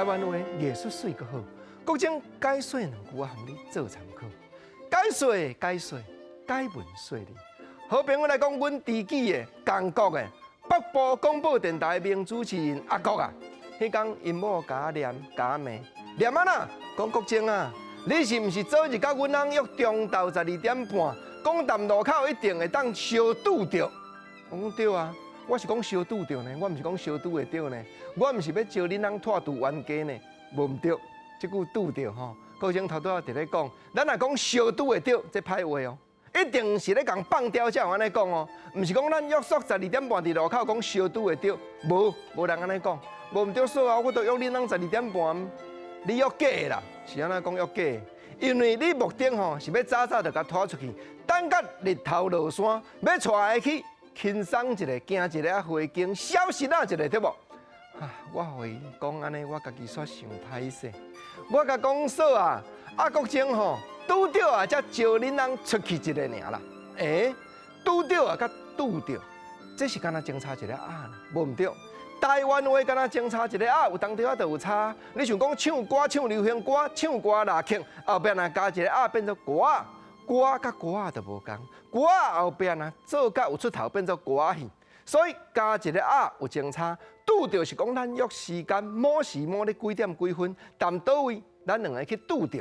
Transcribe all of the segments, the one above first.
台灣話藝術媠閣好，國政解說兩句啊，予你做參考。解說解說解文說理，好朋友來講，阮知己的仝國的北部廣播電台名主持人阿國啊，彼工𪜶某共我念共我罵，念按怎？講國政啊，你是毋是昨日佮阮翁約中晝12點半，講踮路口一定會當相拄著？我講對啊，我是講相拄著呢，我毋是講相拄會著呢，我毋是欲招恁翁拖櫥冤家呢，無毋對，這句拄著吼。國政頭拄仔佇咧講，咱若講相拄會著，這歹話哦，一定是咧共放刁才會按呢講哦，毋是講咱約束十二點半佇路口講相拄會著，無無人按呢講，無毋對說啊，我都約恁翁十二點半，你約假的啦，是按怎講約假的？因為你目的吼是欲早早就共拖出去，等甲日頭落山，欲帶伊去輕鬆一下，行一下花景，消失啊一下，對無？啊，我予伊講按呢，我家己煞想歹勢。我共講說啊，阿國政吼拄著啊，才招恁翁出去一下爾啦。欸，拄著啊，佮拄著，這是敢若相差一个仔呢？無毋對。台灣話敢若相差一個仔，有當時仔就有差。你想講唱歌唱流行歌，唱歌拉曲，後壁若加一個仔變做歌仔，歌佮歌仔就無仝，歌仔後壁若做甲有出頭變做歌仔戲，所以加一個仔有相差。拄著是講咱約時間，某時某日幾點幾分，踮佗位，咱兩个去拄著。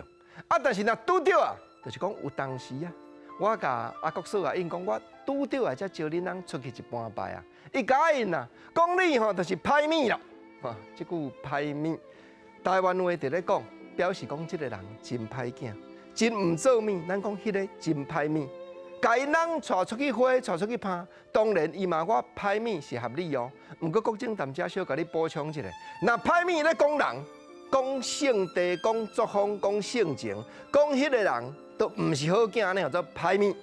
啊，但是若拄著啊，就是講有當時啊，我共阿國嫂啊，𪜶講我拄著啊，才招恁翁出去一半擺啊。伊共𪜶啊，講你吼就是歹物啦。哈，這句歹物，台灣話佇咧講，表示講這个人真歹囝，真毋做物。咱講彼个真歹物，共𪜶翁帶出去花，帶出去拍，當然伊罵我歹物是合理哦。毋過國政踮遮小共你補充一下，若歹物咧講人，講性地，講作風，講性情，講彼個人都毋是好囝，按呢叫做歹物。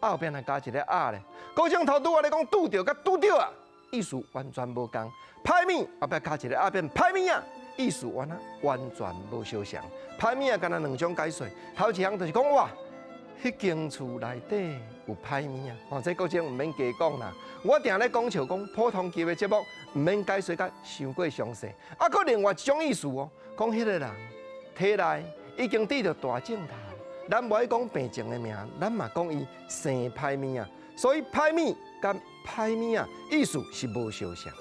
後壁若加一個仔咧，國政頭拄仔咧講拄著佮拄著啊，意思完全無仝。歹物後壁加一個仔變歹物仔，意思完啊完全無相像。歹物仔敢若兩種解說，頭一項就是講哇，彼間厝內底有歹物仔，吼，這國政毋免加講啦。我定咧講笑講普通級的節目，毋免解說甲傷過詳細。啊，閣另外一種意思哦，講彼个人體內已經得著大症頭，咱無愛講病症的名，咱嘛講伊生歹物仔。所以歹物佮歹物仔意思是無相像。